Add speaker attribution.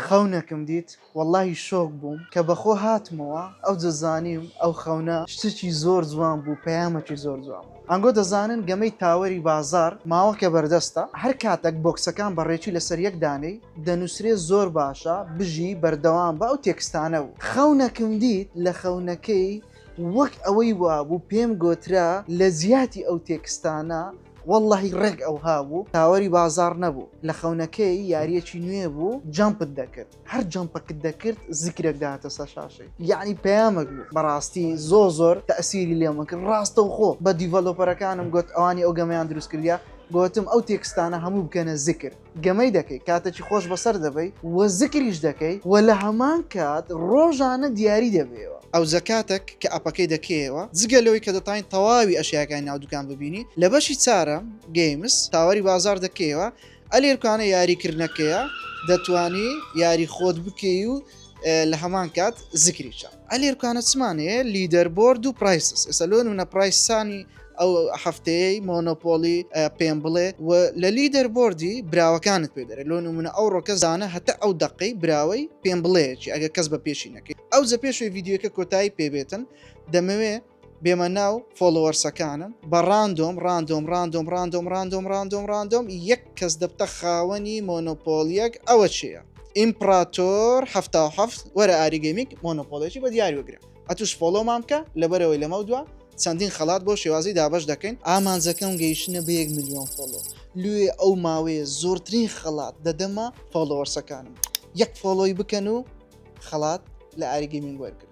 Speaker 1: خەونەکم دیت وەڵاهی شۆک بووم کە بەخۆ هاتمەوە ئەوجە زانیم ئەو خەونە شتێکی زۆر جوان بوو پەیامەکی زۆر جوان بوو ئەنگۆ دەزانن گەمەی tower ی بازاڕ ماوەکە بەردەستە هەر کاتەک box ەکان بە ڕێکی لەسەر یەک دانێی دەنوسرێ زۆر باشە بژی بەردەوام بە ئەو text انە بوو خەونەکم دیت لە خەونەکەی وەک ئەوەی وابوو پێم گۆترا لە جیاتی ئەو text انە وەڵڵەهی ڕێک ئەوها بوو tower ی بازاڕ نەبوو لە خەونەکەی یاریەکی نوێ بوو jump ت دەکرد هەر jump ەکت دەکرد زیکرێک دەهاتە سەر شاشەی یعنی پەیامەک بوو بەڕاستی زۆر زۆر تەسیری لێمە کرد ڕاستەوخۆ بە developer ەکانم گوت ئەوانی ئەو گەمەیان دروست کردیا گوتم ئەو text انە هەموو بکەنە زیکر گەمەی دەکەی کاتەکی خۆش بەسەر دەبەی و زکریش دەکەی و لە هەمان کات ڕۆژانە دیاری دەبەیەوە. ئەوجە کاتەک کە ئەپەکەی دەکەیەوە جگە لەوەی کە دەتوانی تەواوی ئەشیاکانی ناو دوکان ببینی لە بەشی چارەم games tower ی بازار دەکەیەوە ئەلێرکانە یاری کردنەکەیە دەتوانی یاری خۆت بکەی و لە هەمان کات زکریشە ئەلێرکانە چمان هەیە leaderboard و prices ئێستا لۆ نمونە price انی ئەو هەفتەیەی مۆنۆپۆلی پێم بڵێ و لە leaderboard ی براوەکانت پێ دەرێ لۆ نمونە ئەو ڕۆکە زانە هەتا ئەو دقەی براوەی پێم بڵێکی ئەگەر کەس بە پێشی نەکەی ئەو جە پێشوی ڤیدیۆکە کۆتایی پێبێتن دەمەوێ بێمە ناو followers ەکانم بە random random random random random random random یەک کەس دەبتە خاوەنی مۆنۆپۆلیەک ئەوە چییە؟ ئیمپراتۆر 77 وەرە ئاری گەیمینگ مۆنۆپۆلێکی بە دیاری وەگرە ئەتوش follow مان بکە لەبەرەوەی لەمەو دوا چەندین خەڵات بۆ شێوازی دابەش دەکەین ئامانجەکەم گەیشتنە بە یەک ملیۆن follow لێ ئەو ماوەیە زۆرترین خەڵات دەدەمە followers ەکانم یەک follow ی بکەن و خەڵات لە ئاری گەیمینگ وەرگن.